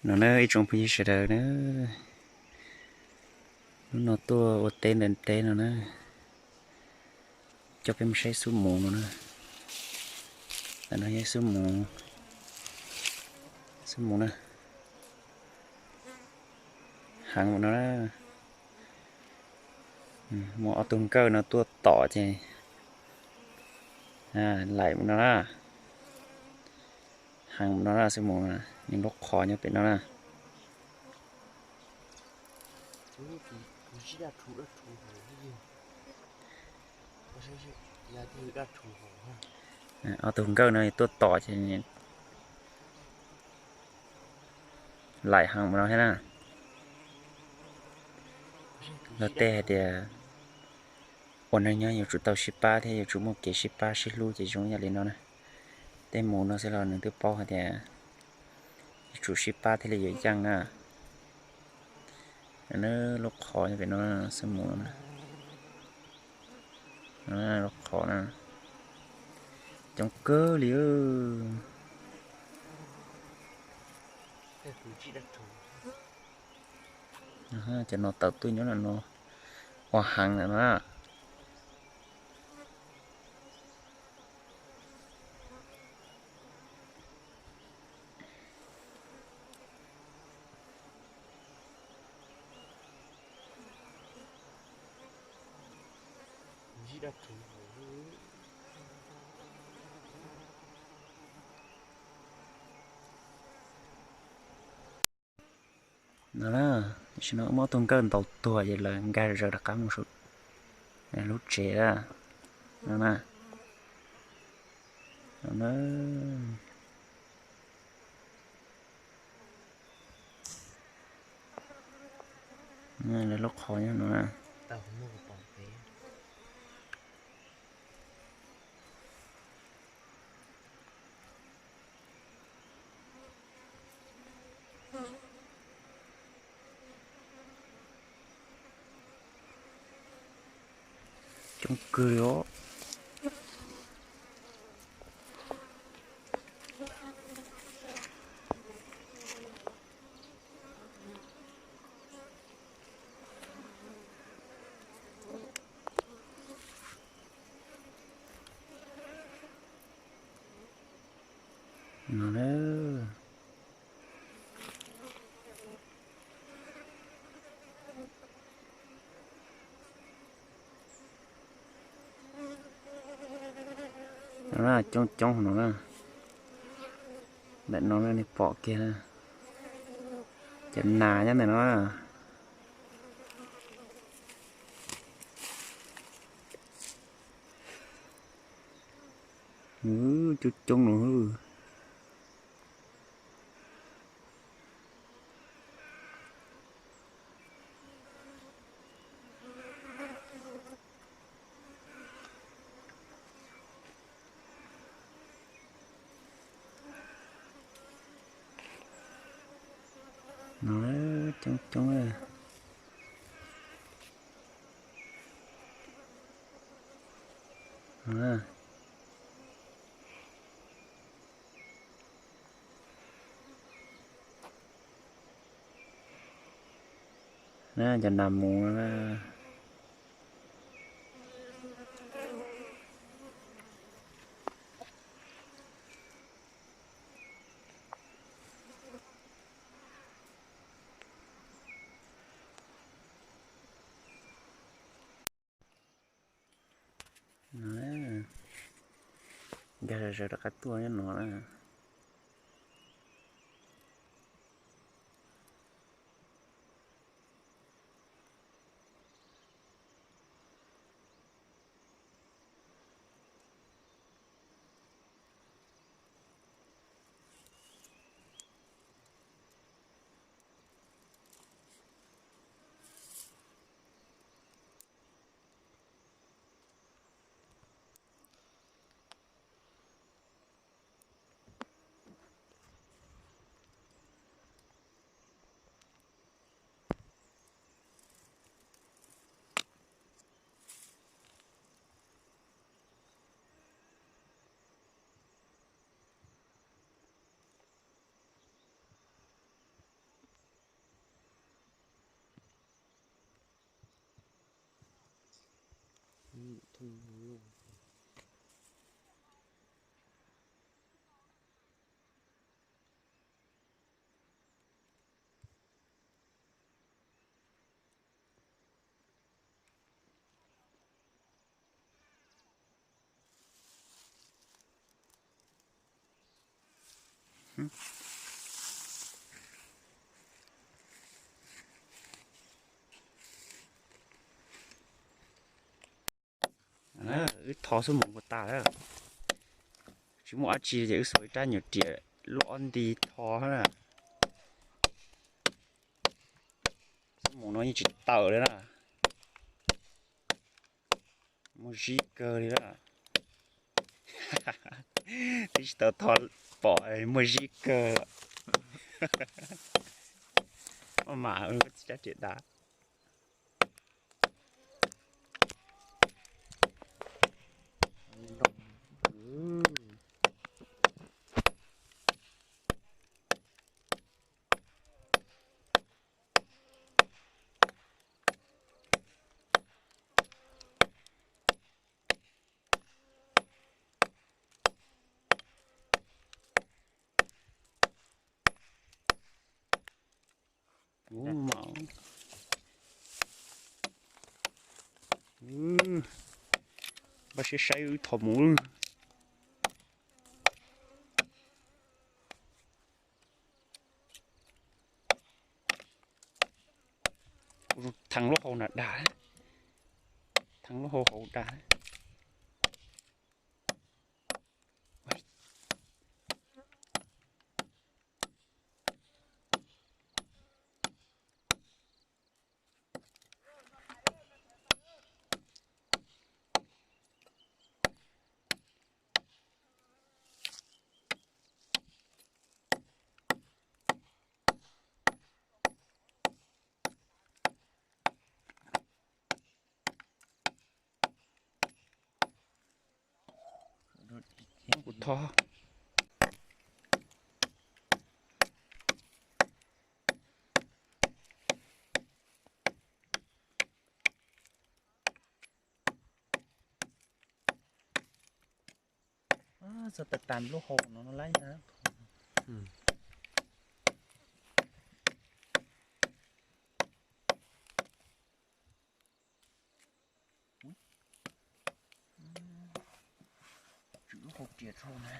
No na ib tsoom phooj ywg sawv daws na, hnub no tuaj ua teb ntawm teb no na, coj peb mus saib xub muv no na. Ntawm no yog xub muv, xub muv na, heev no na. Muaj ob tug nkawj no tuaj tom ces laim mus no na, heev mus no na, xub muv na, nws lub qhov nyob pem no na. Ob tug nkawj no tuaj tom ces laim heev mus no thiab na. Luag tej hais tias ua neeg nyob yuav tsum tau sib pab thiab yuav tsum muaj kev sib pab sib hlub ces zoo yam li no na. Tej mus no xwb los nws twb paub hais tias yuav tsum sib pab thiaj li yuav yeej na. Lub qhov pem no xwb mus no, lub qhov na, coob kawg li. Cov no tawm tuaj nyob no, ua heev lawm na. No na, tam sim no muab tus nkawj ntaus tuag ces lawv nkag zaws rov qab mus saum lub tsev lawm. No na, lawv lub qhov nyob no na. Coob kawg li os. No na, coob coob no na. Ntawm no nej pom kiag na, cov nas nyob ntawm no. Coob coob no. No coob coob. Na cov nas mus. Nkag zom zaws rov qab tuaj nyob no na. Wb tho xuab moos kuj tas lawm, tsis muaj dab tsi ces wb xuas ib rab nyuag riam loj nti tho na. Xuab moos no yeej tsis tawm li na. Muaj zib kawg li na. Twb tsis tau tho pom muaj zib kawg. Maj mam txiv rab riam dav. Npaj siab saib wb tho mus. Theej lub hau na dag, theej lub hau hauv dag. Kuv tho. Txog tas tas lub hau no no lawm na. Tswm lub hau riam dhau na.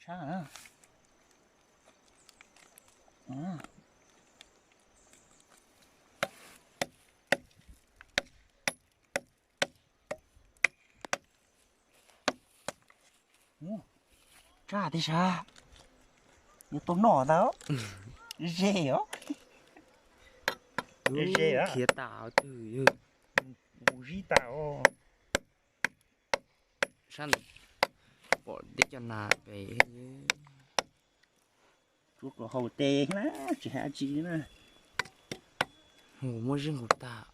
Tshaj na. Tshaj tiag sas. Yuav tau noj ntag. Ze os. Ze khiav tas twg. Mus zib tas os. Sab ntawd pom teb cov nas pem. Tsuav kom haus tes na, tsis hais dab tsi na. Hu muab zib nqus tag.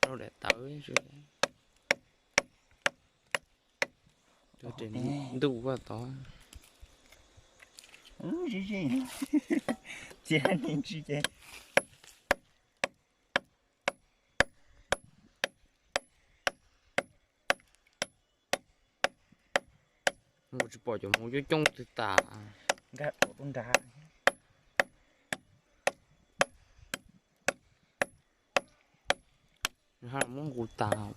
Rau daim tawv. Ntuj vaj tod. Ze ze, txiav ni tsis ces. Mus tsis pom cov hmoov coob coob twg tas. Nkag tuaj nrad. Ha muab nqus tas.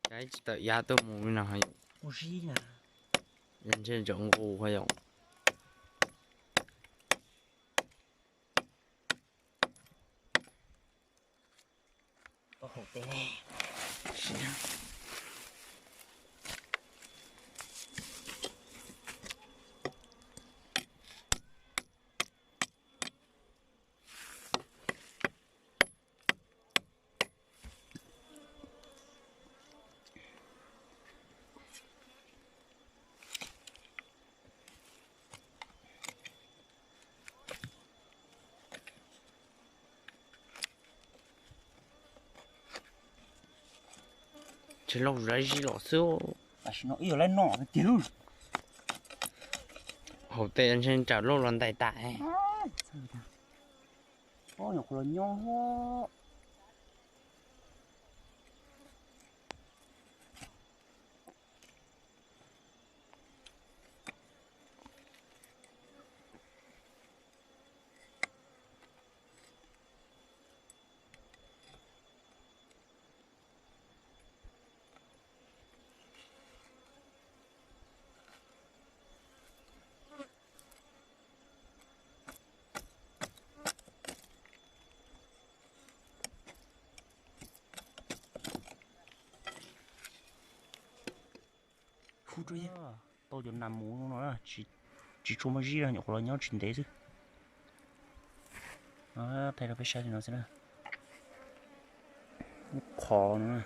Caib tsis tawm yab tuaj mus li no. Ntshe ntsoov nqus yom. Tsis lauj, zab zib los xwb. Tam sim no ib yam li no tiag. Hauv tes ntshe nram lauj los ntais tas. Nyuam qhuav los nyob. Tau cov nas mus no, tsis tshua muaj zib, nyuam qhuav los nyob tsis ntev xwb. Thaij rau peb saib li no xwb na. Lub qhov no.